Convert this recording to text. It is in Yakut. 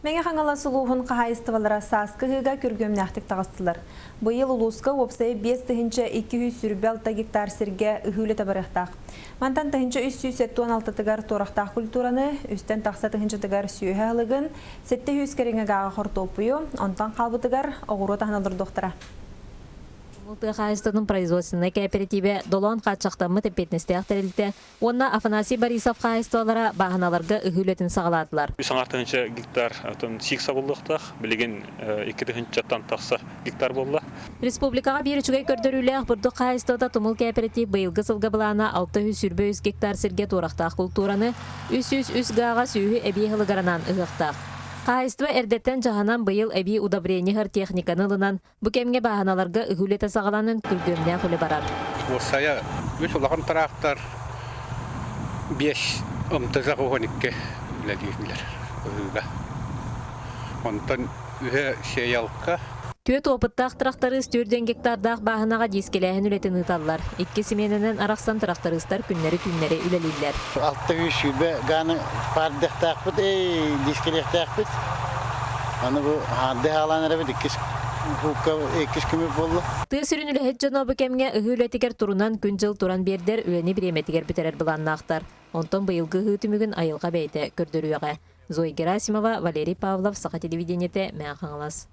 Мэҥэ Хаҥалас улууһун хаһаайыстыбалара сааскы ыһыыга күргүөмнээхтик таҕыстылар. Быйыл улууска уопсайа 5226 гектар сиргэ ыһыы үлэтэ барыахтаах. Мантан 1376-тыгар туорахтаах культураны, үстэн тахса тыһыынчатыгар сүөһү аһылыгын, 700 кэриҥэ гааҕа хортуоппуйу, онтон хаалбытыгар оҕуруот аһын олордуохтара. Тумул тыа хаһаайыстыбатын производственнай кээпэрэтиибэ Долоон хааччахтаммыт эппиэтинэстээх тэрилтэ уонна Афанасий Борисов хаһаайыстыбалара бааһыналарга ыһыы үлэтин саҕалаатылар. Үс аҥаар тыһыынча гектар отон сиик сабыллыахтаах. Билигин 2 тыһыынчаттан тахса гектар буолла. Республикаҕа биир үчүгэй көрдөрүүлээх бурдук хаһаайыстыбата Тумул кээпэрэтиип быйылгы сылга былаана 623 гектар сиргэ туорахтаах култуураны 303 гааҕа сүөһү эбии аһылыгар анаан ыһыахтаах. Хаһаайыстыба эрдэттэн дьаһанан быйыл эбии удобрение ыһар техниканы ылынан, Бу кэмҥэ бааһыналарга ыһыы үлэтэ саҕаланан күргүөмнээх үлэ барар. Уопсайа үс улахан тыраахтар, биэс МТЗ 12 үлэлииллэр ыһыыга. Онтон үһэ сеялка. Түөрт опыттаах тырахтарыыс 40 гектардаах бааһынаҕа дискэлээһин үлэтин ыыталлар. Икки симиэнэнэн арахсан тырахтарыыстар күннэри-түүннэри үлэлииллэр. 6 сүүрбэ гааны паардыахтаахпыт, эй, дискэлиэхтээхпит. Аны бу хаарды хаалаан эрэбит иккис иккис күмүк буолла. Тыа сирин үлэһит дьоно бу кэмҥэ ыһыы үлэтигэр турунан күн-дьыл туран биэрдэр үлэни бириэмэтигэр бүтэрэр былааннаахтар. Онтон быйылгы ыһыы түмүгүн айылҕа бэйэтэ көрдөрүөҕэ. Зоя Герасимова, Валерий Павлов, Саха телевидениетэ, Мэҥэ Хаҥалас.